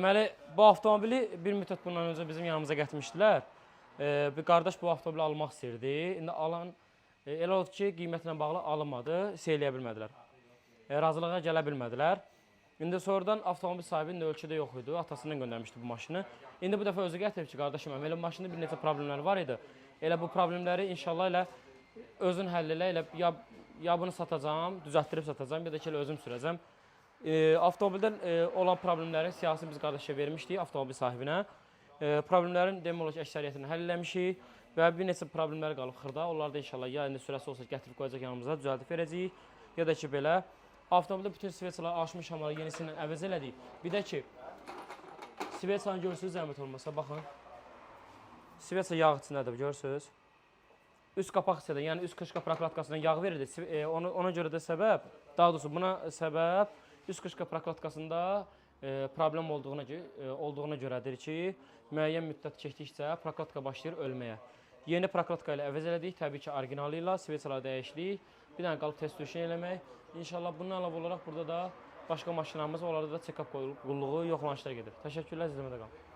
Deməli, bu avtomobili bir müddət bundan öncə bizim yanımıza gətirmişdilər. Bir qardaş bu avtomobili almaq istəyirdi. İndi alan elə oldu ki, qiymətlə bağlı alınmadı, şey eləyə bilmədilər. Razılığa gələ bilmədilər. İndi sonradan avtomobil sahibi indi ölkədə yox idi, atasından göndərmişdi bu maşını. İndi bu dəfə özü gətirib ki, qardaşım, elə maşında bir neçə problemlər var idi. Elə bu problemləri inşallah elə özün həll elə, elə ya bunu satacağam, düzəltdirib satacağam, ya da ki elə özüm sürəcəm. Avtomobildən olan problemlərin siyahısını biz qardaşa vermişdik avtomobil sahibinə. Problemlərin demək olar ki, əksəriyyətini həll eləmişik və bir neçə problemlər qalıb xırda. Onları da inşallah ya indi sürəsi olsa gətirib qoyacaq yanımıza, düzəldib verəcəyik, ya da ki belə. Avtomobildə bütün sveçaları aşmış hamıları yenisindən əvəz elədik. Bir də ki, sveçanı görürsünüz zəhmət olmasa, baxın. Sveça yağ içindədir, görürsünüz. Üst qapaq hissədən, yəni üst qışqa prokladkasından yağ verirdi. Ona görə də səbəb, daha doğrusu buna səbəb üst qışqa prokladkasında problem olduğuna görədir ki, müəyyən müddət keçdikcə prokladka başlayır ölməyə. Yeni prokladka ilə əvəz elədik, təbii ki, originalı ilə sveçaları dəyişdik. Bir dənə qalıb test sürüşünü eləmək. İnşallah bundan əlavə olaraq burada da başqa maşınlarımız, onlarda da check-up qulluğu, yoxlanışlar gedir. Təşəkkürlər, izləmədə qalın.